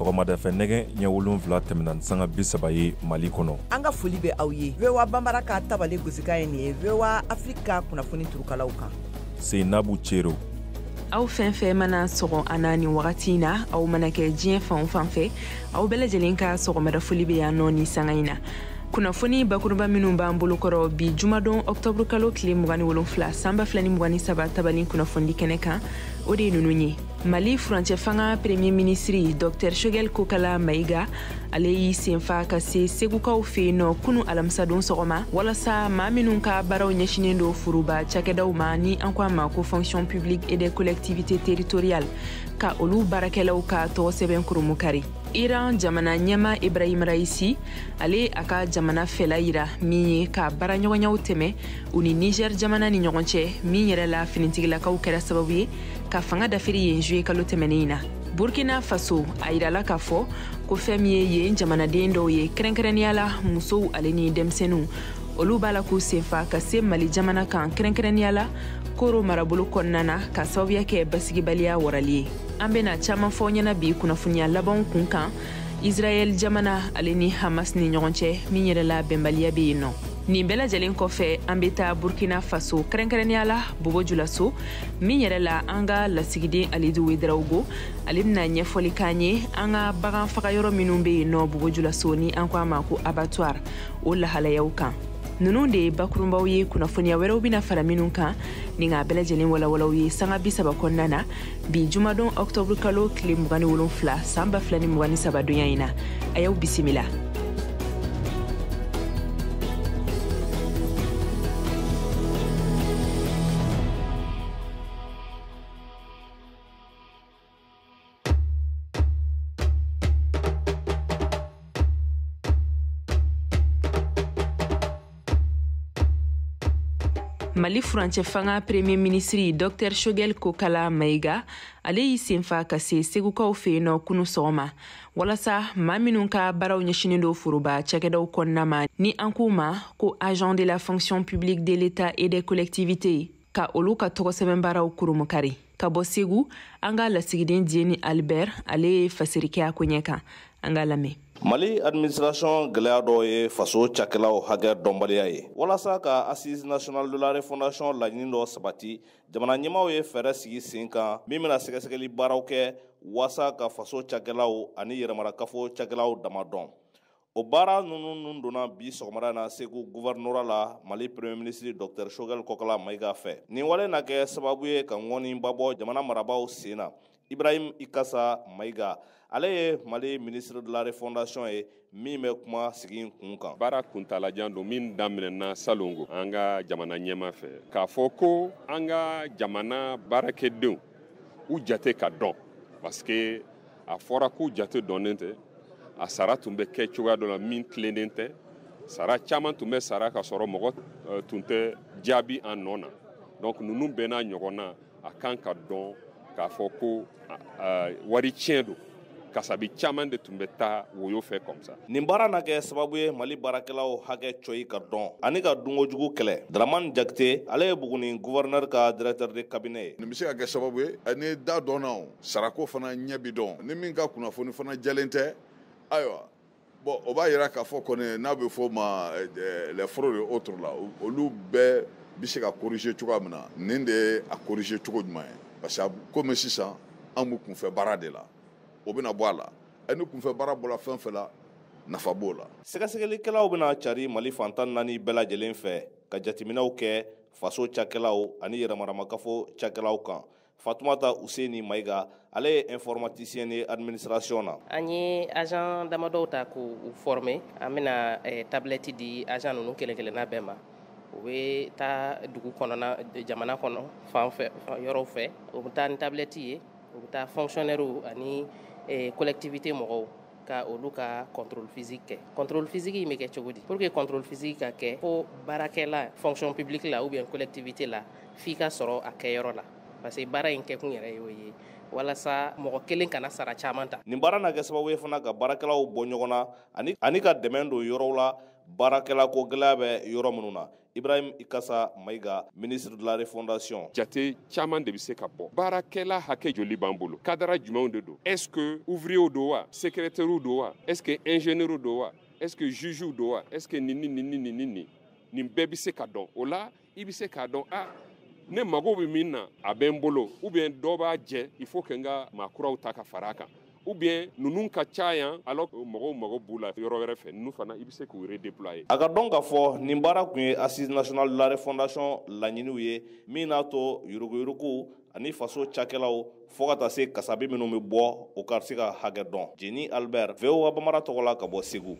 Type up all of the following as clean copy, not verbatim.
Sɔgɔmada fɛ nɛgɛ ɲɛ 7:30 ye Mali kɔnɔ. An ka foli bɛ aw ye VOA Banbara ka tabale gosikan ye nin ye VOA Afrique ka kunnafoni turukalaw kan. Seinabu Cero. Aw fɛn fɛn mana sɔgɔ an na nin wagati in na, aw mana kɛ diɲɛ fan o fan fɛ, aw bɛɛ lajɛlen ka sɔgɔmada foli bɛ yan nɔ ni sanga in na. Kunnafoni bakuruba minnu b'an bolokɔrɔ bi jumadon octobre kalo tile 27 san 2023 tabali kunnafonidi kɛnɛ kan, o de ye ninnu ye. Mali furancɛ fanga premier ministre Dr Choguel Kokala Maïga, ale y'i senfa ka se Segukaw fɛ yen nɔ kunu alamisadon sɔgɔma, walasa maa minnu ka baaraw ɲɛsinnen don foroba cakɛdaw ma ni an ko a ma ko fonction publique et des collectivités territoriales, ka olu baarakɛlaw ka tɔgɔ sɛbɛn kurumukari. Iran jamana ɲɛma Ibrahim Raisi, ale a ka jamana fɛla yira min ye ka baaraɲɔgɔnyaw tɛmɛ u ni Niger jamana ni ɲɔgɔn cɛ, min yɛrɛ la finitigilakaw kɛra sababu ye ka fanga dafiri yen juillet kalo tɛmɛnen in na. Burkina Faso, a yirala k'a fɔ ko fɛn min ye yen jamanaden dɔw ye, kɛrɛnkɛrɛnnenya la musow ale ni denmisɛnninw, olu b'a la k'u senfa ka se Mali jamana kan, kɛrɛnkɛrɛnnenya la Koro marabolo kɔnɔna na, ka sababuya kɛ basigibaliya warali ye. An bena caaman fɔ ɲɛna bi kunnafoniya labanw kun kan Israɛl jamana ale ni Hamas ni ɲɔgɔn cɛ, min yɛrɛ la bɛnbaliya bɛ yen nɔ. Nin bɛɛ lajɛlen kɔfɛ, an bɛ taa Burkina Faso, kɛrɛnkɛrɛnnenya la Bobo Julaso, min yɛrɛ la an ka lasigiden Alidu Wedraogo, ale bɛna ɲɛfɔli k'an ye an ka bagan faga yɔrɔ minnu bɛ yen nɔ Bobo Julaso ni an ko a ma ko abattoir, o lahalayaw kan. Ninnu de ye bakurunbaw ye, kunnafoniya wɛrɛw bɛna fara minnu kan ni k'a bɛɛ lajɛlen walawalaw ye sanga 30 kɔnɔna na bi jumadon octobre kalo tile 27 san 2023 donya in na. A y'aw bisimila. Mali furancɛ fanga premier ministre Dr Choguel Kokala Maïga, ale y'i senfa ka se Segukaw fɛ yen nɔ kunu sɔgɔma, walasa maa minnu ka baaraw ɲɛsinnen don foroba cakɛdaw kɔnɔna ma ni an k'u ma ko agent de la fonction publique de l'État et des collectivités, ka olu ka tɔgɔ sɛbɛn baaraw kurumukari. Ka bɔ Segu, an ka lasigiden Dieni Albert, ale ye fasiri kɛ a koɲɛ kan, an ka lamɛn. Mali administration gɛlɛya dɔ ye faso cakɛlaw hakɛ dɔnbaliya ye. Walasa ka Assise nationale de la refondation laɲini dɔ sabati, jamana ɲɛmaaw ye fɛɛrɛ sigi sen kan min bɛna sɛgɛsɛgɛli baaraw kɛ walasa ka faso cakɛlaw ani yɛrɛmarakafo cakɛlaw dama dɔn. O baara ninnu nun donna bi sɔgɔmada na Segu gouvernorat la Mali premier ministre Dr Choguel Kokala Maïga fɛ. Nin wale na kɛ sababu ye ka ŋɔniba bɔ jamana marabaaw sen na. Ibrahim Ikasa Maïga, ale ye Mali ministre de la refondation ye min bɛ kuma sigi kun kan. Baara kuntalajan don min daminɛna salongo an ka jamana ɲɛma fɛ, k'a fɔ ko an ka jamana baarakɛdenw u jate ka dɔn, parce que a fɔra k'u jate dɔnnen tɛ, a sara tun bɛ kɛ cogoya dɔ la min tilennen tɛ, sara caman tun bɛ sara ka sɔrɔ mɔgɔ tun tɛ jaabi an nɔ na. Donc ninnu bɛɛ n'a ɲɔgɔn na, a kan ka dɔn k'a fɔ ko wari tiɲɛ don, kasabi caman de tun bɛ taa woyo fɛ comme ça. Nin baara na kɛ sababu ye Mali baarakɛlaw hakɛ cɔyi ka dɔn ani ka dunkojugu kɛlɛ. Dramane Jakite, ale ye Buguni gouverneur ka directeur de cabinet ye. Nin bɛ se ka kɛ sababu ye ni da dɔnna o, sarako fana ɲɛ bi dɔn, ni min ka kunnafoni fana jɛlen tɛ, ayiwa bon o b'a yira k'a fɔ kɔni n'a bɛ fɔ o ma les fraudes et autres la, olu bɛɛ bɛ se ka corriger cogoya min na, nin de ye a corriger cogo ɲuman ye. Parce que komi sisan an b'u kunfɛ baara de la, o bɛna bɔ a la, ni kunfɛ baara bɔra fɛn fɛn la, nafa b'o la. Sɛgɛsɛgɛlikɛlaw bɛna cari Mali fantan naani bɛɛ lajɛlen fɛ ka jateminɛw kɛ faso cakɛlaw ani yɛrɛmaramakafo cakɛlaw kan. Fatoumata Ousseini Maïga, ale ye informaticien ye administration na. An ye agent damadɔw ta k'u former, an bɛna tablette di agent ninnu kelen kelenna bɛɛ ma. U bɛ taa dugu kɔnɔna, jamana kɔnɔ fan fɛ, yɔrɔw fɛ, u bɛ taa ni tablette ye, u bɛ taa fonctionnaire ani collectivité mɔgɔw ka olu ka contrôle physique kɛ. Contrôle physique in bɛ kɛ cogo di? Pour que contrôle physique ka kɛ, fo baarakɛla fonction publique la ou bien collectivité la, f'i ka sɔrɔ a kɛyɔrɔ la. Parce que baara in kɛkun yɛrɛ y'o ye, walasa mɔgɔ kelen kana sara caman ta. Nin baara na kɛ sababu ye fana ka baarakɛlaw bɔ ɲɔgɔn na ani ka dɛmɛ don yɔrɔw la baarakɛla ko gɛlɛya bɛ yɔrɔ minnu na. Ibrahim Ikasa Mayiga, ministre de la refondation. Jate caman de bɛ se ka bɔ. Baarakɛla hakɛ joli b'an bolo? Cadre jumɛnw de don? Est-ce que ouvrier don wa? Secrétaire don wa? Est-ce que ingénieur don wa? Est-ce que juge don wa? Est-ce que nin ni nin ni nin ni nin bɛɛ bɛ se ka dɔn. O la i bɛ se k'a dɔn, ah, ne mago bɛ min na a bɛ n bolo, ou bien dɔ b'a jɛ, il faut que n ka maa kuraw ta ka fara a kan, ou bien ninnu ka ca yan alors mɔgɔw mago b'u la yɔrɔ wɛrɛ fɛ, ninnu fana i bɛ se k'u redéployer. A ka dɔn k'a fɔ nin baara tun ye Assise nationale de la refondation laɲiniw ye, min n'a to yuruguyurugu ani faso cakɛlaw fo ka taa se kasabi minnu bɛ bɔ, o ka se ka hakɛ dɔn. Jeni Albert, VOA Bambara tɔgɔ la ka bɔ Segu.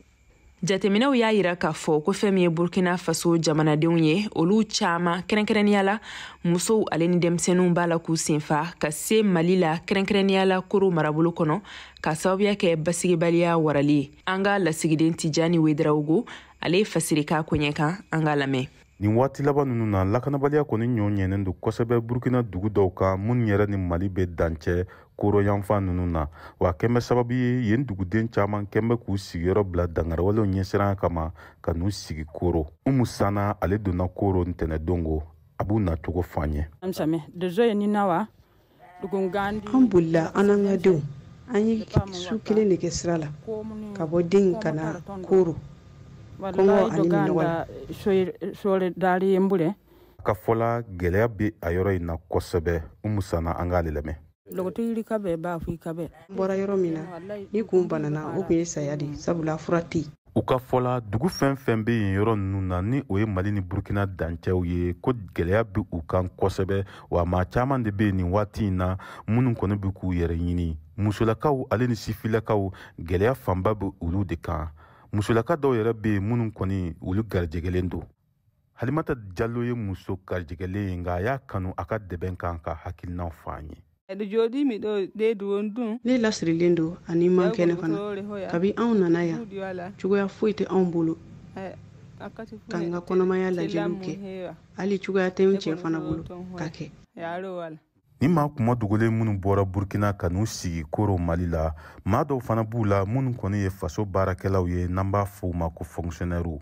Jateminɛw y'a yira k'a fɔ ko fɛn min ye Burkina Faso jamanadenw ye, olu caman, kɛrɛnkɛrɛnnenya la musow ale ni denmisɛnninw, b'a la k'u senfa ka se Mali la, kɛrɛnkɛrɛnnenya la Koro marabolo kɔnɔ, ka sababuya kɛ basigibaliya warali ye. An ka lasigiden Tijani Wedarawogo, ale ye fasiri k'a koɲɛ kan. An ka lamɛn. Nin waati laban ninnu na, lakanabaliya kɔni ɲɔ ɲɛnen don kosɛbɛ Burukina dugu dɔw kan minnu yɛrɛ ni Mali bɛ dancɛ Koro yanfan ninnu na. Wa kɛn bɛ sababu ye, yen duguden caman kɛn bɛ k'u sigiyɔrɔ bila dangarawalew ɲɛsiran kama ka n'u sigi Koro. Umu Sana, ale donna Koro ntɛnɛdon, a b'u nacogo fɔ an ye. An bolila, an n'an ka denw. An ye su kelen de kɛ sira la ka bɔ den ka na Koro, kɔngɔ ani minɔgɔ la. A ka fɔla, gɛlɛya bɛ a yɔrɔ in na kosɛbɛ. Umu Sana, an k'ale lamɛn. N bɔra yɔrɔ min na, ni kun banana, o tun ye saya de, sabula fura tɛ yen. U ka fɔla, dugu fɛn fɛn bɛ yen yɔrɔ ninnu na, ni o ye Mali ni Burukina dancɛw ye, ko gɛlɛya bɛ u kan kosɛbɛ. Wa maa caman de bɛ yen nin waati in na minnu kɔni bɛ k'u yɛrɛ ɲini. Musolakaw ale ni sifilakaw, gɛlɛya fanba bɛ olu de kan. Musolaka dɔw yɛrɛ bɛ yen minnu kɔni olu garijɛgɛlen don. Halimata Jalo ye muso garijɛgɛlen ye, nka a y'a kanu a ka dɛmɛ kan ka hakilinaw fɔ an ye. Ne lasirilen don ani man kɛnɛ fana. Kabi anw nana yan, cogoya foyi tɛ anw bolo ka n ka kɔnɔmaya lajɛliw kɛ. Hali cogoya tɛ n cɛ fana bolo ka kɛ. Ni maa kuma dogolen minnu bɔra Burkina ka n'u sigi Koro Mali la, maa dɔw fana b'u la minnu kɔni ye faso baarakɛlaw ye, n'an b'a fɔ u ma ko fonctionnaires.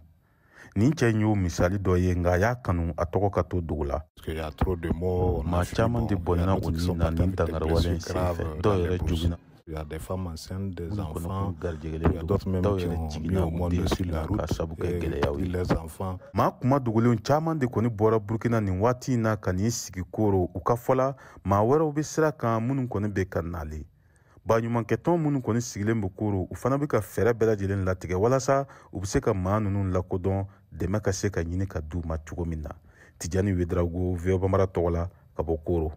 Nin cɛ in y'o misali dɔ ye, nka a y'a kanu a tɔgɔ ka to dogo la. Maa caman de bɔnɛna u ni na nin dangarawale in senfɛ. Dɔw yɛrɛ joginna. Il y a des femmes enceintes, des enfants, il y a d'autres même qui ont mis au monde sur la route, et les enfants. Maa kuma dogolenw caman de kɔni bɔra Burkina nin waati in na ka n'i sigi Koro. U ka fɔla, maa wɛrɛw bɛ sira kan minnu kɔni bɛ ka nalen. Baɲumankɛtɔn minnu kɔni sigilen bɛ Koro, u fana bɛ ka fɛɛrɛ bɛɛ lajɛlen latigɛ walasa u bɛ se ka maa ninnu lakodɔn, dɛmɛ ka se ka ɲini ka d'u ma cogo min na. Tijani Wedarago, VOA Bambara tɔgɔ la ka bɔ Koro.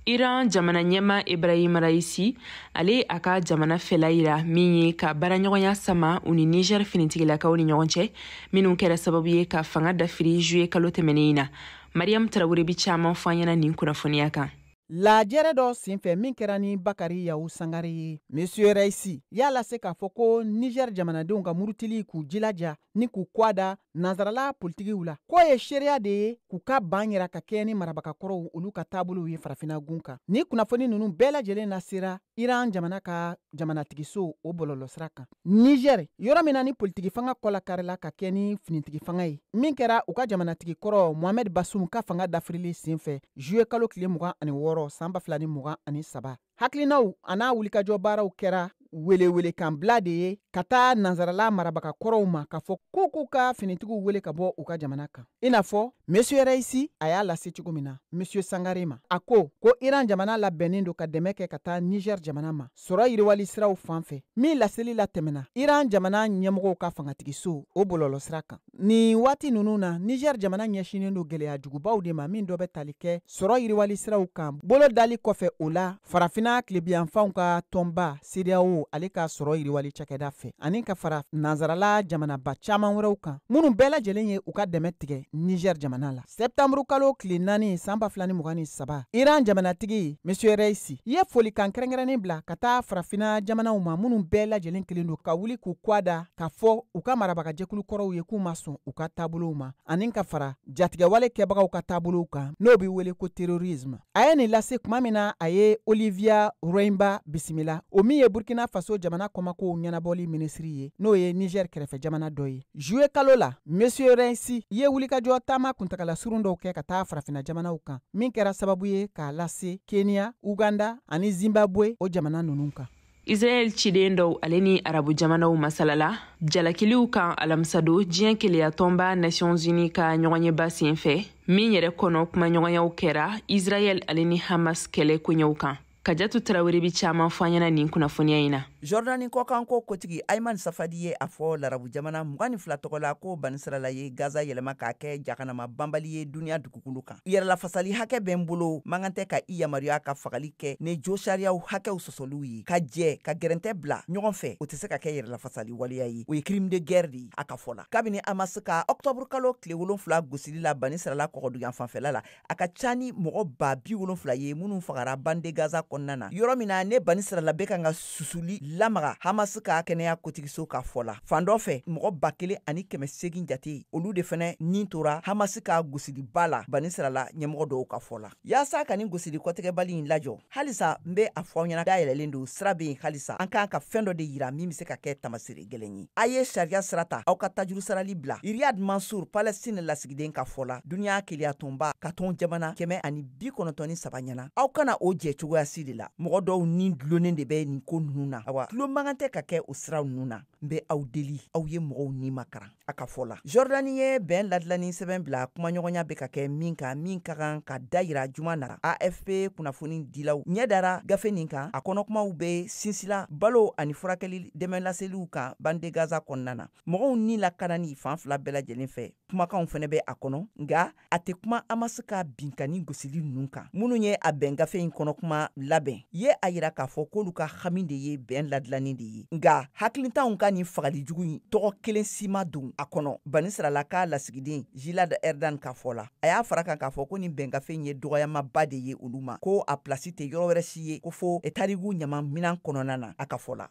Iran jamana ɲɛma Ibrahim Raisi, ale a ka jamana fɛla yira min ye ka baaraɲɔgɔnya sama u ni Niger finitigilakaw ni ɲɔgɔn cɛ, minnu kɛra sababu ye ka fanga dafiri juillet kalo tɛmɛnen in na. Mariam Tarawele bi caman fɔ an ɲɛna nin kunnafoniya kan. Lajɛrɛ dɔ senfɛ min kɛra ni Bakari Yawu Sangare ye, Monsieur Raisi y'a lase k'a fɔ ko Niger jamanadenw ka murutili k'u jilaja ni k'u kɔ da nansarala politigiw la, k'o ye seereya de ye k'u ka ban yira ka kɛɲɛ ni marabagakɔrɔw olu ka taabolow ye farafinna gun kan. Ni kunnafoni ninnu bɛɛ lajɛlen nasera Iran jamana ka jamanatigiso o bɔlɔlɔsira kan. Niger, yɔrɔ min na ni politigi fanga kɔlakarila ka kɛ ni finitigi fanga ye, min kɛra u ka jamanatigi kɔrɔ Mohamed Bazoum ka fanga dafirili senfɛ juillet kalo tile 26 san 2023, hakilinaw a n'a wulikajɔ baaraw kɛra welewelekanbila de ye ka taa nansarala marabaga kɔrɔw ma k'a fɔ k'u k'u ka finitigiw wele ka bɔ u ka jamana kan. I n'a fɔ Monsieur Raisi a y'a lase cogo min na Monsieur Sangare ma, a ko ko Iran jamana labɛnnen don ka dɛmɛ kɛ ka taa Niger jamana ma sɔrɔ yiriwali siraw fan fɛ, min laseli latɛmɛna Iran jamana ɲɛmɔgɔw ka fangatigiso o bɔlɔlɔsira kan. Nin waati ninnu na, Niger jamana ɲɛsinnen don gɛlɛya jugubaw de ma, min dɔ bɛ tali kɛ sɔrɔ yiriwali siraw kan bolo dali kɔfɛ o la farafinna tilebiyanfanw ka tɔnba CEDEAO ale ka sɔrɔ yiriwali cakɛda fɛ, ani ka fara nansarala jamanaba caman wɛrɛw kan minnu bɛɛ lajɛlen ye u ka dɛmɛ tigɛ Niger jamana la. Sɛptanburu kalo tile 4 san 2023, Iran jamanatigi Monsieur Raisi ye folikan kɛrɛnkɛrɛnnen bila ka taa farafinna jamanaw ma minnu bɛɛ lajɛlen kelen don ka wuli k'u kɔ da k'a fɔ u ka marabagajɛkulu kɔrɔw ye k'u ma sɔn u ka taabolow ma, ani ka fara jatigɛwale kɛbagaw ka taabolow kan n'o bɛ wele ko terrorisme. A ye nin lase tuma min na a ye Olivia Roimba bisimila, o min ye Burkina Faso jamana kɔmakow ɲɛnabɔli minisiri ye, n'o ye Niger kɛrɛfɛ jamana dɔ ye. Juillet kalo la, Monsieur Raisi ye wulikajɔ taama kuntagala surun dɔw kɛ ka taa farafina jamanaw kan, min kɛra sababu ye k'a lase Kenya, Uganda ani Zimbabwe o jamana ninnu kan. Israɛl ciden dɔw ale ni arabu jamanaw masalala jalakiliw kan alamisadon diɲɛ keleyatɔnba Nations Unies ka ɲɔgɔnyeba sen fɛ, min yɛrɛ kɔnɔ kumaɲɔgɔnyaw kɛra Israɛl ale ni Hamas kɛlɛ koɲɛw kan. Kajatu Tarawele bi caman fɔ an ɲɛna nin kunnafoniya in na. Jordani kɔkanko kotigi Ayman Safadi ye a fɔ larabu jamana 22 tɔgɔ la ko banisirala ye Gaza yɛlɛma k'a kɛ jahanama banbali ye duniya dugukolo kan. Yɛrɛlafasali hakɛ bɛ n bolo, man kan tɛ ka i yamaruya ka fagali kɛ ni jo sariyaw hakɛw sɔsɔliw ye. Ka jɛ ka gɛrɛntɛ bila ɲɔgɔn fɛ, o tɛ se ka kɛ yɛrɛlafasali waleya ye, o ye crime de guerre de ye, a ka fɔ la. Kabini Hamas ka octobre kalo tile 7 gosili la banisirala kɔgɔdugan fanfɛla la, a ka ca ni mɔgɔ 70,000 ye minnu fagara bande Gaza kɔnɔna na, yɔrɔ min na ne banisirala bɛ kan ka susuli lamaga Hamas ka kɛnɛya kotigiso ka fɔ la. Fan dɔ fɛ, mɔgɔ 1,800 jate, olu de fɛnɛ nin tora Hamas ka gosiliba la banisirala ɲɛmɔgɔ dɔw ka fɔ la. Yaasa ka nin gosili kɔtigɛbali in lajɔ, halisa n bɛ a fɔ aw ɲɛna, dayɛlɛlen don, sira bɛ yen halisa. An kan ka fɛn dɔ de yira min bɛ se ka kɛ tamasere gɛlɛn ye. A ye sariya sira ta, aw ka tajuru sarali bila. Riyad Mansour, Palestine lasigiden ka fɔ la, duniya keleyatɔnba ka tɔn jamana 193 ɲɛna, aw kana o jɛ cogoya si de la. Mɔgɔ dɔw ni dulonnen de bɛ nin ko ninnu na. Awa, tulon man kan tɛ ka kɛ o siraw ninnu na. N bɛ aw deli, aw ye mɔgɔw ni makaran, a ka fɔ la. Jordani ye bɛn ladilanni sɛbɛn bila kumaɲɔgɔnya bɛ ka kɛ min kan, min ka kan ka dayira juma nara. AFP kunnafoni dilaw ɲɛ dara gafe nin kan, a kɔnɔkumaw bɛ sinsila balo ani furakɛli dɛmɛ laseliw kan bande Gaza kɔnɔna na. Mɔgɔw ni lakanani fan fila bɛɛ lajɛlen fɛ, kumakanw fɛnɛ bɛ a kɔnɔ, nka a tɛ kuma Hamas ka binkanni gosili ninnu kan. Minnu ye a bɛn gafe in kɔnɔ kuma labɛn ye a yira k'a fɔ k'olu ka hami de ye bɛn ladilanni de ye, nka hakilintanw ka nin fagali jugu in tɔgɔ kelen si ma don a kɔnɔ. Banisirala ka lasigiden Gilad Erdan ka fɔ la, a y'a fara kan k'a fɔ ko nin bɛn gafe in ye dɔgɔyamaba de ye olu ma, ko a pilasi tɛ yɔrɔ wɛrɛ si ye ko fo tarigu ɲama minan kɔnɔna na, a ka fɔ la.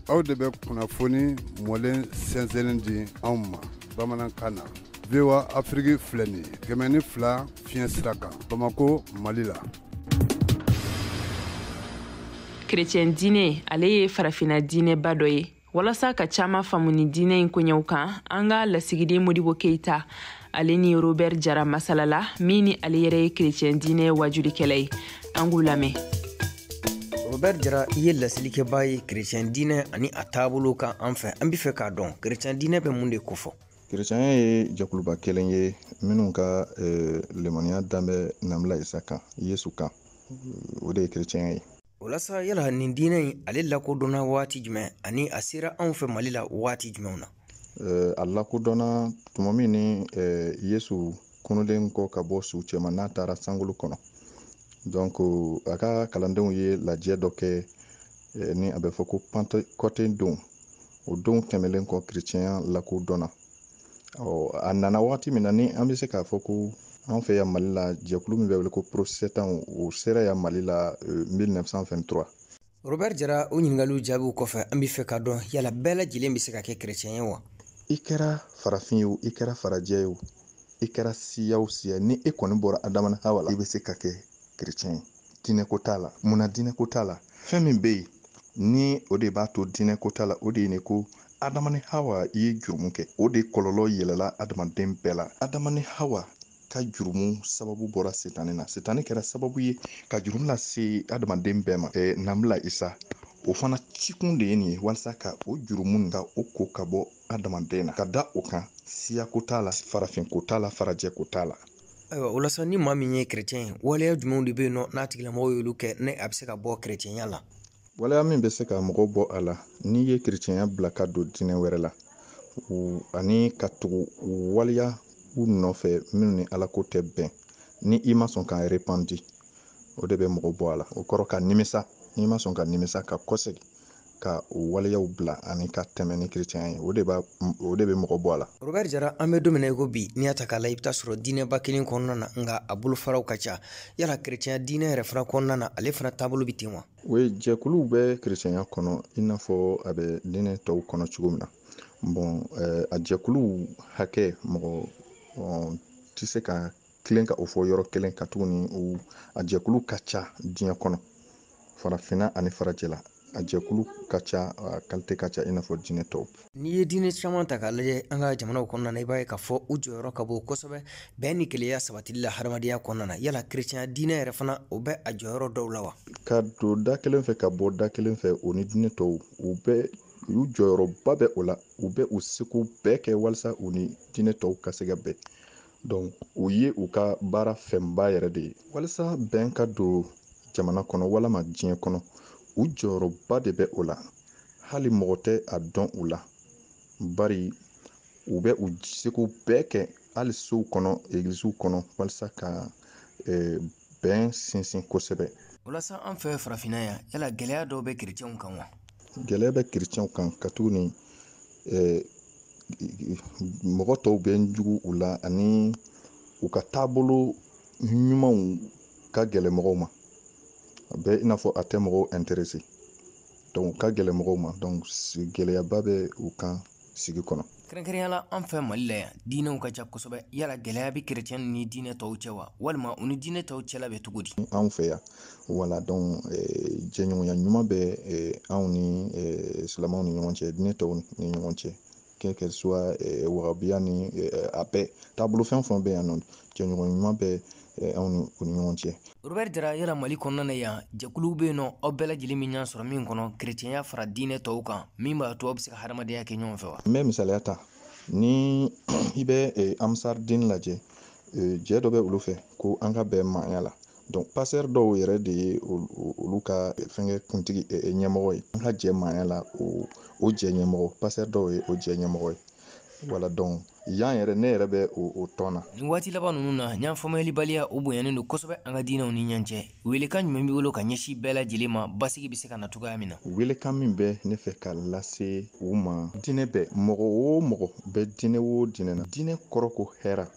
Aw de bɛ kunnafoni mɔlen sɛnsɛnnen di anw ma bamanankan na. VOA Afrique filɛ nin ye 102 fiɲɛ sira kan Bamako, Mali la. Chrétien diinɛ ale ye farafina diinɛba dɔ ye. Walasa ka caman faamu ni diinɛ in koɲɛw kan, an ka lasigiden Modibo Keita ale ni Robert Jara masalala, min ni ale yɛrɛ ye chrétien diinɛ wajulikɛla ye. An k'u lamɛn. Robert Jara, i ye lasilikɛbaa ye chrétien diinɛ ani a taabolo kan an fɛ. An bɛ fɛ k'a dɔn chrétien diinɛ bɛ mun de kofɔ? Chrétien ye jɛkuluba kelen ye minnu ka lemaniya dan bɛ Nabila Isa kan, Yesu kan. O de ye chrétien ye. O la sa, yala nin diinɛ in ale lakodɔnna waati jumɛn ani a sera anw fɛ Mali la waati jumɛnw na? A lakodɔnna tuma min ni Yesu kunulen kɔ ka bɔ su cɛma n'a taara sankolo kɔnɔ. Donc a ka kalandenw ye lajɛ dɔ kɛ ni a bɛ fɔ ko Pentecôte don. O don tɛmɛlen kɔ, chrétien lakodɔnna. Ɔ, a nana waati min na, ni an bɛ se k'a fɔ ko an fɛ yan Mali la, jɛkulu min bɛ wele ko Protestant, o sera yan Mali la 1923. Robert Jara, o ɲininkaliw jaabiw kɔfɛ, an bɛ fɛ k'a dɔn yala bɛɛ lajɛlen bɛ se ka kɛ chrétien ye wa? I kɛra farafin ye o, i kɛra farajɛ ye o, i kɛra siya o siya, ni e kɔni bɔra Adama ni Hawa la, i bɛ se ka kɛ chrétien ye. Diinɛko t'a la. Munna diinɛko t'a la? Fɛn min bɛ yen ni o de b'a to diinɛko t'a la, o de ye nin ko Adama ni Hawa ye jurumu kɛ. O de kɔlɔlɔ yɛlɛla adamaden bɛɛ la. Adama ni Hawa ka jurumu sababu bɔra setani na. Setani kɛra sababu ye ka jurumu lase adamaden bɛɛ ma. Nabila Isa, o fana cikun de ye nin ye, walasa ka o jurumu ka o ko ka bɔ adamaden na. Ka da o kan, siyako t'a la, farafinko t'a la, farajɛko t'a la. Ayiwa, o la sa, ni maa min ye chrétien ye, waleya jumɛnw de bɛ yen nɔ n'a tigilamɔgɔ y'olu kɛ ne a bɛ se ka bɔ chrétienya la? Waleya min bɛ se ka mɔgɔw bɔ a la, n'i ye chrétienya bila ka don diinɛ wɛrɛ la, ani ka tugu waleya u nɔfɛ minnu ni Ala ko tɛ bɛn, ni i ma sɔn ka repenti, o de bɛ mɔgɔ bɔ a la. O kɔrɔ ka nimisa, n'i ma sɔn ka nimisa, ka kɔsegin ka o waleyaw bila ani ka tɛmɛ ni chrétien ye, o de bɛ mɔgɔ bɔ a la. Robert Jara, an bɛ don min na i ko bi, n'i y'a ta k'a la, i bɛ taa sɔrɔ diinɛba kelen kɔnɔna na, nka a bolofaraw ka ca. Yala chrétien diinɛ yɛrɛ fana kɔnɔna na, ale fana taabolo bɛ ten wa? O ye jɛkuluw bɛ chrétienya kɔnɔ i n'a fɔ a bɛ diinɛ tɔw kɔnɔ cogo min na. Bon, a jɛkuluw hakɛ mɔgɔ tɛ se ka tilen ka o fɔ yɔrɔ kelen ka tuguni, a jɛkulu ka ca diɲɛ kɔnɔ. Farafinna ani farajɛla, a jɛkulu ka ca, a qualité ka ca i n'a fɔ diinɛ tɔw. N'i ye diinɛ caman ta k'a lajɛ an ka jamanaw kɔnɔna na, i b'a ye k'a fɔ u jɔyɔrɔ ka bon kosɛbɛ bɛn ni kelenya sabatili la hadamadenya kɔnɔna na. Yala kerecɛnya diinɛ yɛrɛ fana, o bɛ a jɔyɔrɔ dɔw la wa? Ka don da kelen fɛ ka bɔ da kelen fɛ, o ni diinɛ tɔw, u bɛ u jɔyɔrɔba bɛ o la. U bɛ u seko bɛɛ kɛ walasa u ni diinɛ tɔw ka se ka bɛn. Donc o ye u ka baara fɛnba yɛrɛ de ye walasa bɛn ka don jamana kɔnɔ walama diɲɛ kɔnɔ. U jɔyɔrɔba de bɛ o la, hali mɔgɔ tɛ a dɔn u la, bari u bɛ u seko bɛɛ kɛ hali sow kɔnɔ, egilisiw kɔnɔ, walasa ka bɛn sinsin kosɛbɛ. Walasa an fɛ farafinna yan, yala gɛlɛya dɔw bɛ kerecɛnw kan wa? Gɛlɛya bɛ kerecɛnw kan, katuguni mɔgɔ tɔw bɛ jugu u la, ani u ka taabolo ɲumanw ka gɛlɛn mɔgɔw ma. A bɛ i n'a fɔ a tɛ mɔgɔw intéressé, donc u ka gɛlɛn mɔgɔw ma. Donc gɛlɛyaba bɛ u kan sigi kɔnɔ. Kɛrɛnkɛrɛnnenya la an fɛ Mali la yan, diinɛw ka ca kosɛbɛ. Yala gɛlɛya bɛ kerecɛn ni diinɛ tɔw cɛ wa, walima u ni diinɛ tɔw cɛla bɛ cogo di? Anw fɛ yan, wala, donc jɛɲɔgɔnya ɲuman bɛ anw ni silamɛw ni ɲɔgɔn cɛ, diinɛ tɔw ni ɲɔgɔn cɛ, quel que soit wagabiya ni a bɛɛ taabolo fɛn fɛn bɛ yan nɔ, jɛɲɔgɔn ɲuman bɛ anw ni u ni ɲɔgɔn cɛ. Robert Jara, yala Mali kɔnɔna na yan, jɛkuluw bɛ yen nɔ aw bɛɛ lajɛlen min ɲɔgɔn sɔrɔ min kɔnɔ kerecɛnya fara diinɛ tɔw kan, min b'a to aw bɛ se ka hadamadenya kɛ ɲɔgɔn fɛ wa? N bɛ misaliya ta, ni i bɛ Ansardine lajɛ, jɛ dɔ bɛ olu fɛ ko an ka bɛn maaya la. Donc pasteur dɔw yɛrɛ de ye olu ka fɛnkɛ kuntigi ɲɛmɔgɔ ye. An ka jɛ maaya la, o jɛ ɲɛmɔgɔ, pasteur dɔw ye o jɛ ɲɛmɔgɔ ye. Wala, donc yan yɛrɛ, ne yɛrɛ bɛ o tɔn na. Nin waati laban ninnu na, ɲɔgɔn faamuyalibaliya o bonyanen don kosɛbɛ an ka diinɛw ni ɲɔgɔn cɛ. Welekan jumɛn b'i bolo ka ɲɛsin bɛɛ lajɛlen ma, basigi bɛ se ka na cogoya min na? Welekan min bɛ ne fɛ ka lase u ma, diinɛ bɛɛ, mɔgɔ o mɔgɔ bɛ diinɛ o diinɛ na, diinɛ kɔrɔ ko hɛrɛ.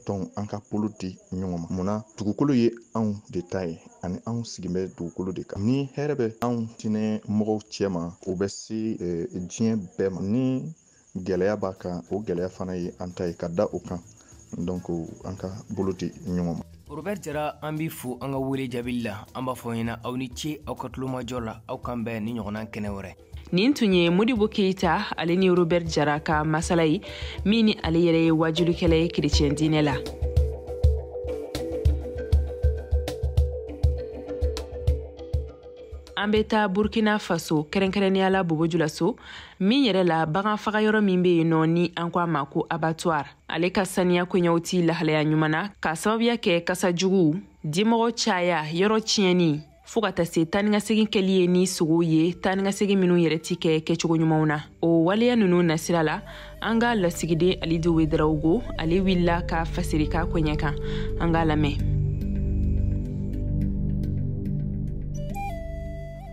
Donc an ka bolo di ɲɔgɔn ma. Munna? Dugukolo ye anw de ta ye, ani anw sigin bɛ dugukolo de kan. Ni hɛrɛ bɛ anw diinɛ mɔgɔw cɛ ma, o bɛ se diɲɛ bɛɛ ma. Ni gɛlɛya b'a kan, o gɛlɛya fana ye an ta ye ka da o kan. Donc an ka bolo di ɲɔgɔn ma. Robert Jara, an b'i fo an ka wele jaabili la. An b'a fɔ ɲɛna, aw ni ce aw ka tulomajɔ la. Aw kan bɛn ni ɲɔgɔnna kɛnɛ wɛrɛ. Nin tun ye Modibo Keyita ale ni Robert Jara ka masala ye, min ni ale yɛrɛ ye wajulikɛla ye kerecɛn diinɛ la. An bɛ taa Burkina Faso, kɛrɛnkɛrɛnnenya la Bobo Julaso min yɛrɛ la, bagan faga yɔrɔ min bɛ yen nɔ ni an ko a ma ko abattoir, ale ka saniya koɲɛw ti lahalaya ɲuman na, k'a sababuya kɛ kasa juguw, dimɔgɔ caya, yɔrɔ tiɲɛni, fɔɔ ka taa se taa ni ka segin kɛli ye ni sogow ye, taa ni ka segin minnu yɛrɛ ti kɛ kɛcogo ɲumanw na. O waleya ninnu nasira la, an ka lasigiden Alidu Wedarawogo, ale wulila ka fasiri k'a koɲɛ kan. An k'a lamɛn.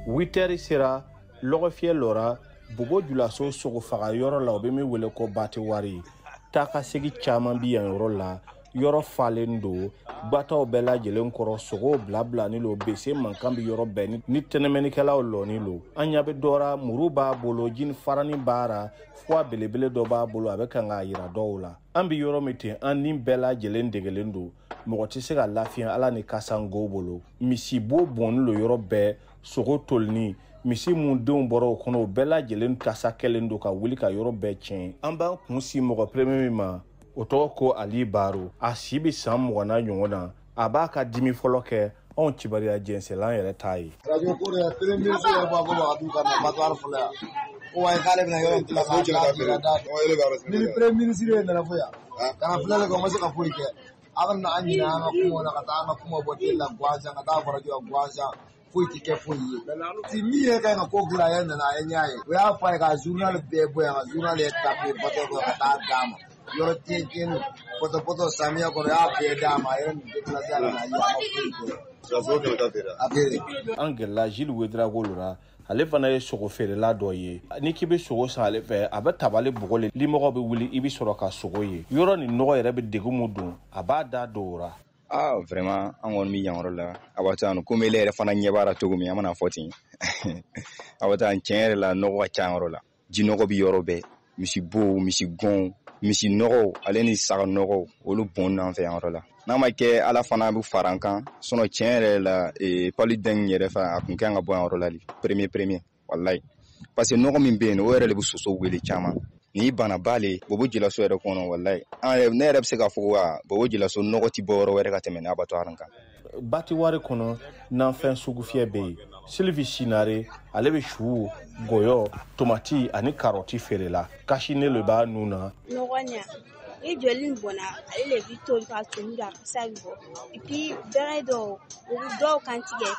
8 heures sera, lɔgɔfiyɛ lɔra Bobo Julaso sogo faga yɔrɔ la, o bɛ min wele ko abattoir. Taa ka segi caman bi yan yɔrɔ la. Yɔrɔ falen don gbataw bɛɛ lajɛlen kɔrɔ, sogow bilabilani lo, bese mankan bi yɔrɔ bɛɛ ni tɛnɛmɛnikɛlaw lɔni lo. An ɲa bɛ dɔ ra, muru b'a bolo, jini farani b'a ra, fuwa belebele dɔ b'a bolo, a bɛ kan k'a yira dɔw la. An bi yɔrɔ min ten, an ni bɛɛ lajɛlen degelen don, mɔgɔ tɛ se ka lafiya ala ni kasango bolo. Misibo bɔnni lo yɔrɔ bɛɛ, sogo tolini, misi mun denw bɔra o kɔnɔ, o bɛɛ lajɛlen kasa kɛlen don ka wuli ka yɔrɔ bɛɛ tiɲɛ. An b'an kun si mɔgɔ premier min ma, o tɔgɔ ko Ali Baro. A si bɛ san 20 na ɲɔgɔn na. A b'a ka dimi fɔlɔ kɛ anw kibaruya jɛnsɛlan yɛrɛ t'a ye. Radio ko de premier ministre yɛrɛ b'a fɔ Wagadugu ka na abattoir fɔlɔ yan, ko wayi, k'ale bɛna yɔrɔ in dilan k'a da ni premier ministre ye nana fɔ yan ka na filɛli kɛ, o ma se ka foyi kɛ. A bɛ na an ɲinɛ an ka kumaw la, ka taa an ka kumaw bɔ télé la gansan, ka taa radio la gansan, foyi tɛ kɛ foyi ye. Ti min yɛrɛ ka ɲi ka ko dilan, a yɛrɛ nana, a ye ɲɛ ye, o y'a fɔ a ye ka journal bɛɛ bɔ yan, ka journal yɛrɛ tape bateau kɔnɔ ka taa d'a ma. Yɔrɔ tiɲɛ tiɲɛni pɔtɔ pɔtɔ samiya kɔnɔ, y'a bɛɛ d'a ma. A yɛrɛ nin déplacé a la, a ye, a ma foyi kɛ. A feere. An gɛrɛla Gilles Wedrago la, ale fana ye sogo feerela dɔ ye. Ni k'i bɛ sogo san ale fɛ, a bɛ tabali bɔgɔ le, limɔgɔ bɛ wuli, i bɛ sɔrɔ ka sogo ye. Yɔrɔ nin nɔgɔ yɛrɛ bɛ degun mun don, a b'a da don o ra. Ah, vraiment, an kɔni bɛ yan yɔrɔ la abattoir, komi ele yɛrɛ fana ɲɛ b'a la cogo min, an mana fɔ ten, abattoir tiɲɛ yɛrɛ la, nɔgɔ ka ca yɔrɔ la, jinɔgɔ bɛ yɔrɔ bɛɛ, misibow, misigɔnw, misi nɔgɔw, ale ni saga nɔgɔw, olu bɔn n'an fɛ yan yɔrɔ la. N'a ma kɛ Ala fana bɛ fara an kan, sinon tiɲɛ yɛrɛ la paluden yɛrɛ fana a kun kan ka bɔ yan yɔrɔ la de, premier walayi. Parce que nɔgɔ min bɛ yen, o yɛrɛ de bɛ soso wele caman. Ni banaba le Bobo Julaso yɛrɛ kɔnɔ, walayi. An ne yɛrɛ bɛ se k'a fɔ wa Bobo Julaso nɔgɔ ti bɔ yɔrɔ wɛrɛ ka tɛmɛ ni abattoir kan. Batiwari kɔnɔ nanfɛn sugufiyɛ bɛ yen. Sylvie Sinare, ale bɛ su, gɔyɔ, tomati ani karɔti feere la. Kasine le b'a nun na. Nɔgɔ ɲa ni joli bɔnna, ale le bi toli ka toli a kasa bɛ bɔ. Et puis bɛrɛ dɔw, o bɛ dɔw kan tigɛ,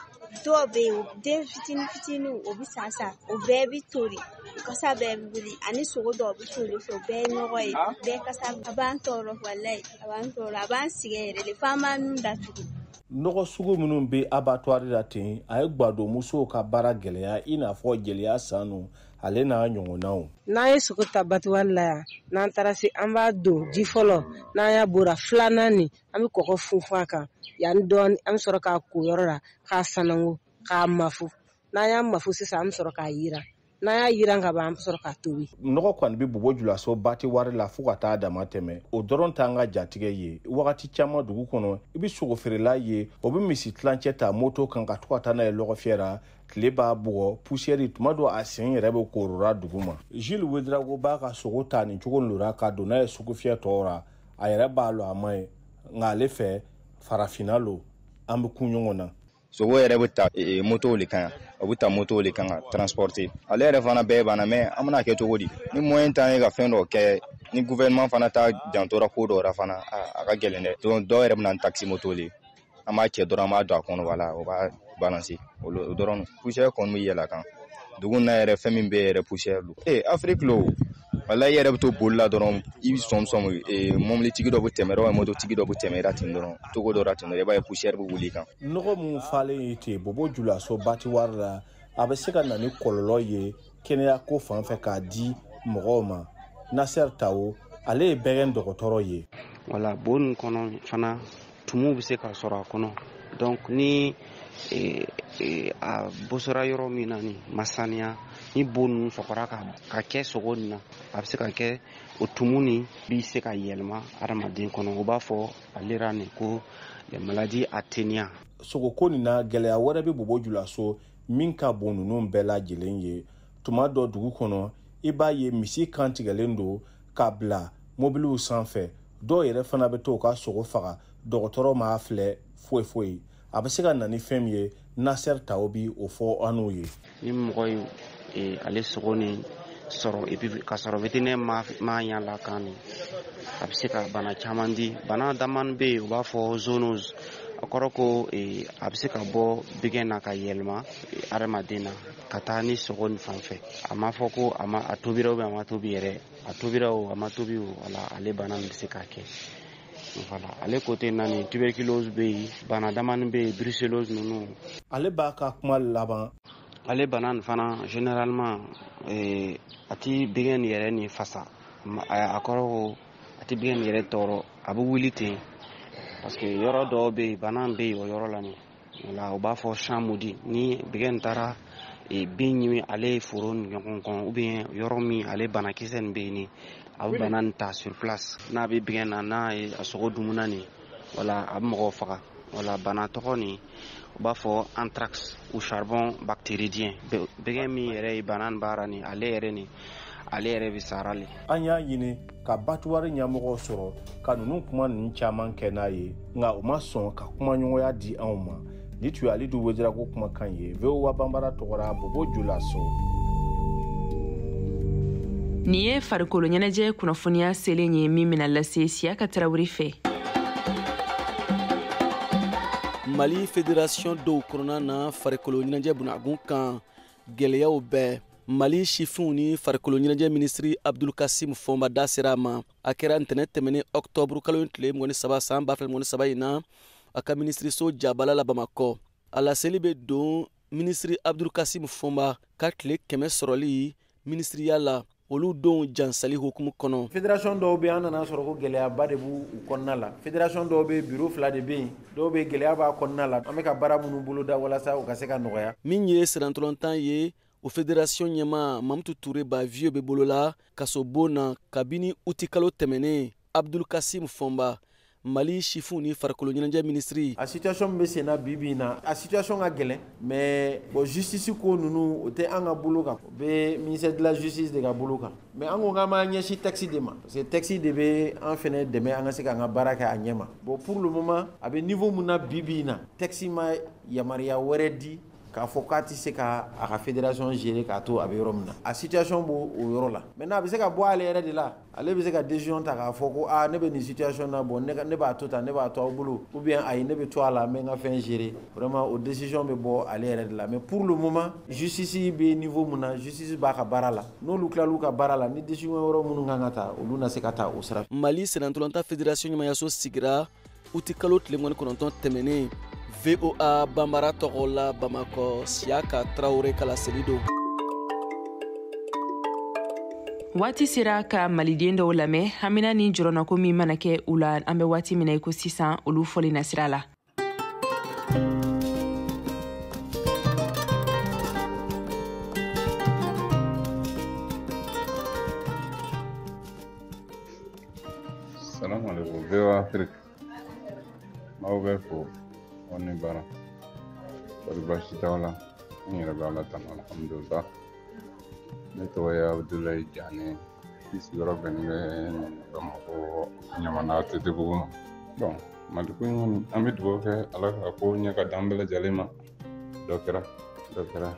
dɔw bɛ yen, den fitinin fitininw, o bɛ sa sa, o bɛɛ bɛ toli, o kasa bɛɛ bɛ wuli, ani sogo dɔw bɛ toli o fɛ, o bɛɛ ye nɔgɔ ye, bɛɛ kasa. A b'an tɔɔrɔ walayi, a b'an tɔɔrɔ, a b'an sɛgɛn yɛrɛ de, f'an b'an nun datugu. Nɔgɔ sugu minnu bɛ abattoir la ten, a ye gwadonmusow ka baara gɛlɛya, i n'a fɔ jeliya sanu ale n'a ɲɔgɔnnaw. N'an ye sogo ta batiwari la yan, n'an taara se, an b'a don ji fɔlɔ, n'an y'a bora filanan nin, an bɛ kɔgɔ funfun a kan yanni dɔɔni, an bɛ sɔrɔ k'a ko yɔrɔ la, k'a sanango, k'a mafu. N'an y'a mafu sisan, an bɛ sɔrɔ k'a yiran. N'an y'a yiran ka ban, an bɛ sɔrɔ k'a tobi. Nɔgɔ kɔni bɛ Bobo Julaso batiwari la fo ka taa dama tɛmɛ. O dɔrɔn t'an ka jatigɛ ye. Wagati caman dugu kɔnɔ, i bɛ sogofeerela ye, o bɛ misi tilancɛ ta moto kan ka to ka taa n'a ye lɔgɔfiyɛ la. Tile b'a bugɔ, poussière tuma dɔ a sen yɛrɛ bɛ korora dugu ma. Gilles Ouedraogo b'a ka sogo ta nin cogo lora ka don n'a ye sugufiyɛ tɔw ra. A yɛrɛ b'a lɔ a ma ye, nka ale fɛ farafinna lo, an bɛ kun ɲɔgɔn na. Sogo yɛrɛ bɛ ta motow le kan yan, o bɛ ta motow le kan ka transporter. Ale yɛrɛ fana bɛɛ banna, mais an bɛna kɛ cogo di? Ni moyen t'an ye ka fɛn dɔ kɛ, ni gouvernement fana ta jantora ko dɔ la fana, a ka gɛlɛn dɛ. Donc dɔw yɛrɛ bɛ na ni taxi moto le ye, an b'a cɛ dɔrɔn, an b'a don a kɔnɔ, wala o b'a balancer, o dɔrɔn. Poussière kɔni bɛ yɛlɛ a kan dugu na yɛrɛ, fɛn min bɛ yɛrɛ poussière don. Afrique lo, walayi, i yɛrɛ bɛ to boli la dɔrɔn, i bɛ sɔm sɔm, mɔbilitigi dɔ bɛ tɛmɛ, walima mototigi dɔ bɛ tɛmɛ i la ten dɔrɔn, togo dɔ la ten dɔrɔn, i b'a ye poussière bɛ wuli i kan. Nɔgɔ mun falen ye ten Bobo Julaso batiwari la, a bɛ se ka na ni kɔlɔlɔ ye kɛnɛya ko fan fɛ k'a di mɔgɔw ma. Nasser Tawo, ale ye bɛgɛn dɔgɔtɔrɔ ye. Wala bon nin kɔnɔ fana, tumuw bɛ se ka sɔrɔ a kɔnɔ. Donc ni a bosora yɔrɔ min na ni masaniya, ni bon ninnu sɔgɔra ka kɛ sogo nin na, a bɛ se ka kɛ o tumu nin bɛ se ka yɛlɛma adamaden kɔnɔ. O b'a fɔ ale ra nin ko les maladies atténuantes. Sogoko nin na, gɛlɛya wɛrɛ bɛ Bobo Julaso min ka bon ninnu bɛɛ lajɛlen ye. Tuma dɔ dugu kɔnɔ, i b'a ye misi kan tigɛlen don k'a bila mobiliw sanfɛ. Dɔw yɛrɛ fana bɛ t'o ka sogo faga, dɔgɔtɔrɔ m'a filɛ foyi foyi. A bɛ se ka na ni fɛn min ye, Nasser Tawo bi o fɔ an n'o ye. Ni mɔgɔ ye ale sogo ni sɔrɔ, et puis ka sɔrɔ vétérinaire ma ɲa la kan nin, a bɛ se ka bana caman di. Bana damani bɛ yen, u b'a fɔ zoonose. A kɔrɔ ko a bɛ se ka bɔ bigɛn na ka yɛlɛma adamaden na ka taa ni sogo nin fan fɛ. A ma fɔ ko a ma a tobira ou bien a ma tobi yɛrɛ, a tobira o a ma tobi o, wala ale bana nin bɛ se k'a kɛ. Voilà, ale côté naani, tuberculose bɛ yen, bana damani bɛ yen, brucellose ninnu. Ale b'a ka kuma laban. Ale bana nin fana généralement a ti bigɛn nin yɛrɛ ni fasa, a kɔrɔ ko a ti bigɛn nin yɛrɛ tɔɔrɔ, a bɛ wuli ten. Parce que yɔrɔ dɔw bɛ yen, bana bɛ yen o yɔrɔ la nin, wala u b'a fɔ champ maudit. Ni bigɛn nin taara bin ɲimi ale ye foro ni ɲɔgɔn kɔnɔ, ou bien yɔrɔ min ale banakisɛ nin bɛ yen nin, a bɛ bana nin ta sur place. N'a bɛ bigɛn na, n'a ye a sogo dumuna nin, wala a bɛ mɔgɔw faga. Wala bana tɔgɔ nin, u b'a fɔ anthrax ou charbon bactéridien. Bigɛn min yɛrɛ ye bana nin baara nin, ale yɛrɛ nin, ale yɛrɛ bɛ sara le. An y'a ɲini ka batiwari ɲɛmɔgɔw sɔrɔ ka ninnu kuma ninnu caman kɛ n'a ye, nka u ma sɔn ka kumaɲɔgɔnya di anw ma. Ni tun ye Alidu Ouedraogo kumakan ye VOA Banbara tɔgɔra Bobo Julaso. Nin ye farikolo ɲɛnajɛ kunnafoniya selen ye min bɛna lase Siyaka Tarawele fɛ. Mali Fédération dɔw kɔnɔna na farikolo ɲɛnajɛ bunagun kan gɛlɛyaw bɛɛ. Mali sifinw ni farikolo ɲɛnajɛ minisiri Abdul Kasim Fɔnba da sera a ma. A kɛra ntɛnɛn tɛmɛnen octobre kalo tile 23 san 2023 in na, a ka minisiriso jabala la Bamakɔ. A laseli bɛ don minisiri Abdul Kasim Fɔnba ka tile 100 sɔrɔli minisiriya la, olu denw jansali hukumu kɔnɔ. Fédération dɔw bɛ, an nana sɔrɔ ko gɛlɛyaba de b'u kɔnɔna la. Fédération dɔw bɛ, bureau 2 de bɛ yen, dɔw bɛ gɛlɛya b'a kɔnɔna la. An bɛ ka baara minnu boloda walasa u ka se ka nɔgɔya. Min ye sirantɔlɔntan ye, o fédération ɲɛmaa Mamutu Ture Bavieux bɛ bolo la kasobon na kabini utikalo tɛmɛnen. Abdul Kasim Fɔnba Mali sifinw ni farikolo ɲɛnajɛ minisiri. A situation min bɛ sen na bi bi in na, a situation ka gɛlɛn, mais bon, justice ko ninnu, o tɛ an ka bolo kan, o bɛ ministère de la justice de ka bolo kan. Mais an ko k'an b'an ɲɛsin texte de ma, parce que texte de bɛ an fɛnɛ dɛmɛ an ka se k'an ka baara kɛ a ɲɛ ma. Bon, pour le moment, a bɛ niveau mun na bi bi in na, texte ma yamaruya wɛrɛ di k'a fɔ k'a tɛ se ka a ka fédération gérer k'a to a bɛ yɔrɔ min na. A situation b'o o yɔrɔ la. Maintenant, a bɛ se ka bɔ ale yɛrɛ de la, ale bɛ se ka décision ta k'a fɔ ko aa, ne bɛ nin situation na, bon, ne b'a to tan, ne b'a to aw bolo, ou bien ayi, ne bɛ to a la, n bɛ n ka fɛn gérer. Vraiment, o décision bɛ bɔ ale yɛrɛ de la. Mais pour le moment, justice bɛ niveau mun na, justice b'a ka baara la. N'olu tilal'u ka baara la, ni décision wɛrɛ minnu kan ka ta, olu na se ka ta o sira. Mali sennantolatan fédération ɲɛmayaso sigira uti kalo tile 29 tɛmɛnen. VOA Banbara tɔgɔ la, Bamakɔ, Siyaka Tarawele ka laseli don. Waati sera ka maliden dɔw lamɛn, hamina ni jɔrɔnako min mana kɛ u la an bɛ waati min na i ko sisan, olu fɔli na sira la. Salamu alaikum, VOA Afrique. M'aw bɛ fo, aw ni baara. Kɔri baasi t'aw la? N yɛrɛ bɛ Ala tanu, alhamdulillah. Ne tɔgɔ ye Abudulayi Jane. N sigiyɔrɔ bɛnnen bɛ Bamakɔ Ɲamana ATT bugu ma. Bon, Mali ko in kɔni, an bɛ dugawu kɛ Ala ka ko ɲɛ ka d'an bɛɛ lajɛlen ma. Dɔ kɛra, dɔ kɛra.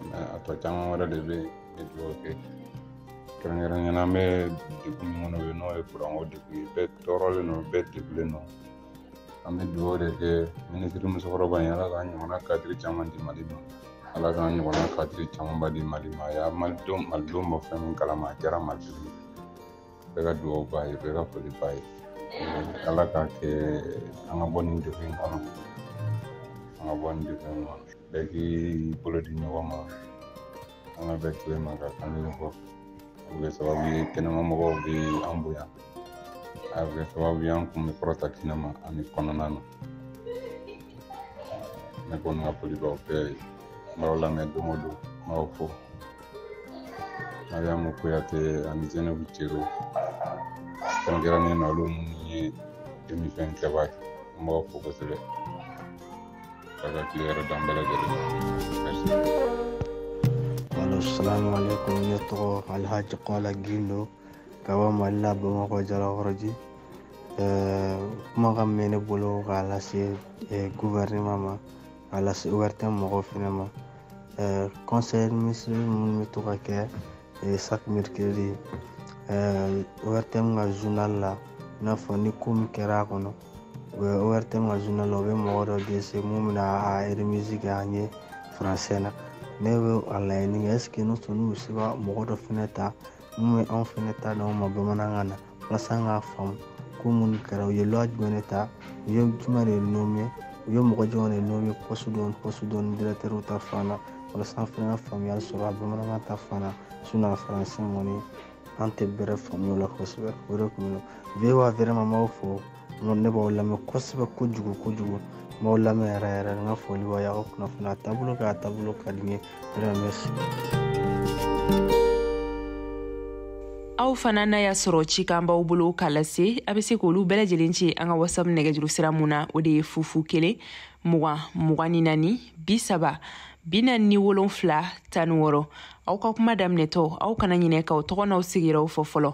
Mais a tɔ caman wɛrɛ de bɛ yen, n bɛ dugawu kɛ. Kɛrɛnkɛrɛnnenya la, an bɛ degun min kɔnɔ bi, n'o ye kuranko degun ye. Bɛɛ tɔɔrɔlen don, bɛɛ degunnen don. An bɛ dugawu de kɛ minisiri musokɔrɔba in, Ala k'an ɲɔgɔnna cadre caman di Mali ma. Ala k'an ɲɔgɔnna cadre camanba di Mali ma. A y'a Malidenw Malidenw bɔ fɛn min kalama, a diyara Malidenw ye. Bɛɛ ka dugawu b'a ye, bɛɛ ka foli b'a ye. Ala k'a kɛ an ka bɔ nin degun in kɔnɔ. An ka bɔ nin degun in kɔnɔ. Bɛɛ k'i bolo di ɲɔgɔn ma. An ka bɛn kelen ma ka kan kelen fɔ. O bɛ kɛ sababu ye kɛnɛma mɔgɔw bɛ an bonya. A bɛ kɛ sababu ye an kun bɛ kɔrɔta kɛnɛ ma ani kɔnɔna na. Ne kɔni ka foli b'aw bɛɛ ye. N b'aw lamɛn don o don, n b'aw fo. Mariyamu Kuyate ani Zenabu Cero, kɛrɛnkɛrɛnnen na olu minnu ye émission kɛbaa ye, n b'aw fo kosɛbɛ. K'a ka tile hɛrɛ d'an bɛɛ lajɛlen ma. Merci. Alo, salamu alaikum. Ne tɔgɔ Alhaji Kɔla Gindo ka bɔ Mali la, Bamakɔ Jalakɔrɔji. Kumakan min bɛ ne bolo k'a lase gouvernement ma, k'a lase ORTM mɔgɔw fɛnɛ ma, conseil ministre minnu bɛ to ka kɛ chaque mercredi ORTM ka journal la, i n'a fɔ ni ko min kɛra a kɔnɔ, u bɛ ORTM ka journal la, u bɛ mɔgɔ dɔ dese mun bɛna a remise kɛ an ye français na. Ne bɛ a laɲini kɛ, est ce que n'o sɔrɔ n'u bɛ se ka mɔgɔ dɔ fɛnɛ ta mun bɛ anw fɛnɛ ta d'anw ma bamanankan na, walasa an k'a faamu ko minnu kɛra, u ye loi jumɛn de ta, u ye jumɛn de nommé, u ye mɔgɔ jumɛn de nommé poste dɔ poste dɔ ni directeur ta fan na, walasa an fɛnɛ ka faamuyali sɔrɔ a bamanankan ta fan na. Sinon a français kɔni, an tɛ bɛrɛ faamuya o la kosɛbɛ. O de kun don. VOA, vraiment, n b'aw fo. Ne b'aw lamɛn kosɛbɛ, kojugu kojugu. N b'aw lamɛn yɛrɛ yɛrɛ. N ka foli b'aw ye. Aw ka kunnafoni a taabolo ka a taabolo ka di n ye vraiment, merci. Aw fana, n'a y'a sɔrɔ cikan b'aw bolo k'a lase, a be se k'olu bɛɛ lajɛlen ci an ka WhatsApp nɛgɛjuru sira mun na, o de ye 0 0 1 20 24 30 47 16. Aw ka kuma daminɛtɔ, aw kana ɲinɛ k'aw tɔgɔ n'aw sigiyɔrɔw fɔ fɔlɔ.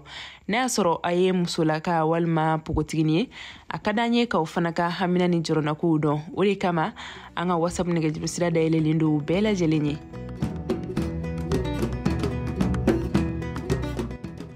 N'a y'a sɔrɔ a ye musolaka walima npogotigini ye, a ka d'an ye k'aw fana ka hamina ni jɔrɔnakow dɔn. O de kama an ka WhatsApp nɛgɛjuru sira dayɛlɛlen don bɛɛ lajɛlen ye.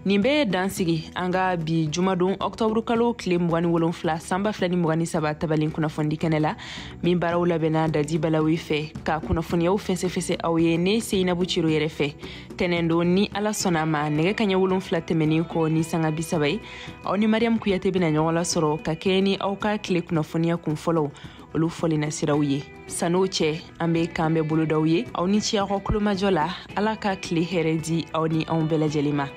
Nin bɛɛ dan sigi an ka bi jumadon ɔktɔburu kalo tile 27 san 2023 tabalen kunnafonidi kɛnɛ la, min baaraw labɛnna Dadi Balawi fɛ, ka kunnafoniyaw fɛsɛfɛsɛ aw ye ne Seyinabu Ciro yɛrɛ fɛ. Tɛnɛn don, ni Ala sɔnna ma, nɛgɛ kaɲɛ 7 tɛmɛnin kɔ ni sanga 30 ye, aw ni Mariam Kuyate bena ɲɔgɔn lasɔrɔ ka kɛɲɛ ni aw ka tile kunnafoniya kun fɔlɔw, olu fɔlina siraw ye. San'o cɛ, an be k'an bɛ bolodaw ye. Aw ni ci aw ka kulomajɔ la. Ala ka tile hɛrɛ di aw ni anw bɛɛ lajɛlen ma.